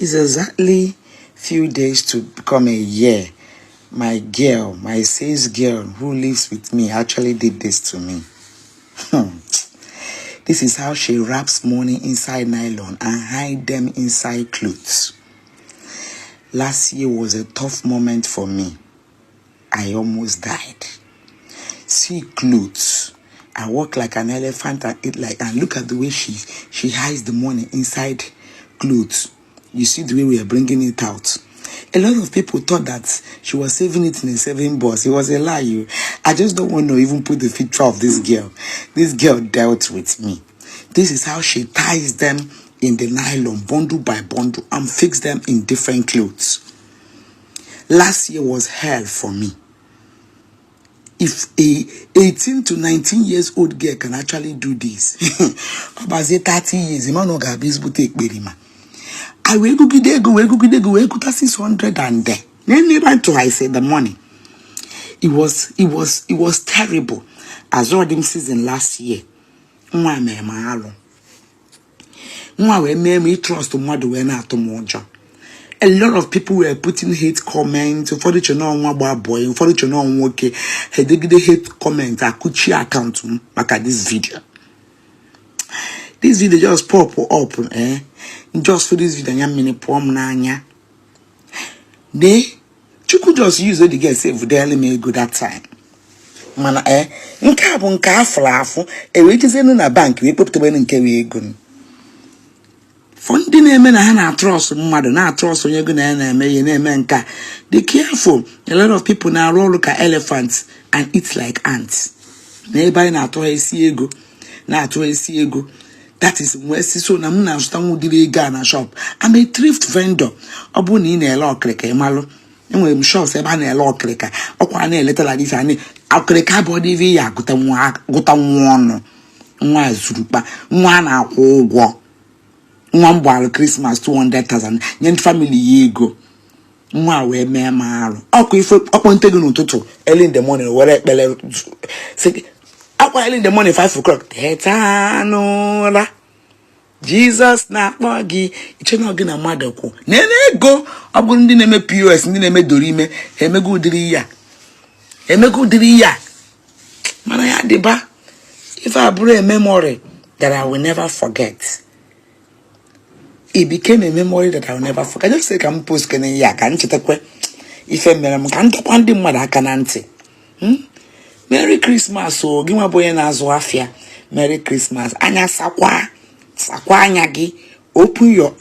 It's exactly few days to become a year. My girl, my sales girl who lives with me actually did this to me. This is how she wraps money inside nylon and hide them inside clothes. Last year was a tough moment for me. I almost died. See clothes. I walk like an elephant and eat like, and look at the way she hides the money inside clothes. You see the way we are bringing it out. A lot of people thought that she was saving it in a saving box. It was a lie. You. I just don't want to even put the picture of this girl. This girl dealt with me. This is how she ties them in the nylon, bundle by bundle, and fix them in different clothes. Last year was hell for me. If a 18 to 19 years old girl can actually do this, ọbazie 30 years, ịma na ọ ga-abịa ezigbote ekperima. I wee gụgide ego, wee gụgide ego, wee gụta 600 and then ebe ntụ I say the money. It was terrible. Azọrọ m season last year. Nwa mere m alụ. Nwa wee mee m ịtrust mmadụ wee na-atụ m ụjọ. A lot of people were putting hate comments. Ụfọdụ che na nwa gba boy, ụfọdụ che na nwoke. Ha edegide hate comment, akụchi account m maka this video. This video just pop up, eh? Just for this video, anya mmiri pụọ m n'anya. De Chukwu just use the girl save dele m ego that time. Mana nke a bụ nke afụrụ afụ, e wee jezienu na bank wee kpọpụtabenu nke wee ego m. For ndị na-eme na ha na-atrust mmadụ, na-atrust onye ego na ya na-eme ihe na-eme nke a, be careful. A lot of people na-arụ ọrụ ka elephants and eat like ants. Na ebe anyị na-atụ ha esi ego, na-atụ ha esi ego. That is wee si so na m na-azụta nwa ụdịrị ego a na shop. I'm a thrift vendor. Ọ bụrụ na ị na-ele ọkịrịka, ịmalụ enwere m shops ebe a na-ele ọkịrịka. Ọkwa a na-eletara ife a ọkịrịka bụ ọdị ife ya agụta nwa, gụta nwa ọnụ, nwa zurukpa, nwa a na-akwụ ụgwọ. Nwa m gbara Christmas 200,000 nye ndị family ya ego. Nwa a wee mee m arụ. Ọkwa ife ọkpọnte gị n'ụtụtụ, early in the morning, were ekpere sị gị, akwa early in the morning, 5 o'clock, teta n'ụra, Jizọs na-akpọ gị. Iche na gị na mmadụ kwụ na-ene ego. Ọ bụrụ ndị na-eme POS, ndị na-eme dorime, ha emego ụdịrị ya, emego ụdịrị ya. Mana ya dịba ife a bụrụ a memory that I will never forget. It became a memory that I will never forget. Just say ka m post kene ya ka m chetakwa ife mere m, ka m dọkwa ndị mmadụ aka na ntị. Merry Christmas o. Gị nwa bụ onye na-azụ afịa, Merry Christmas. Anya sakwa, sakwa anya gị. Open your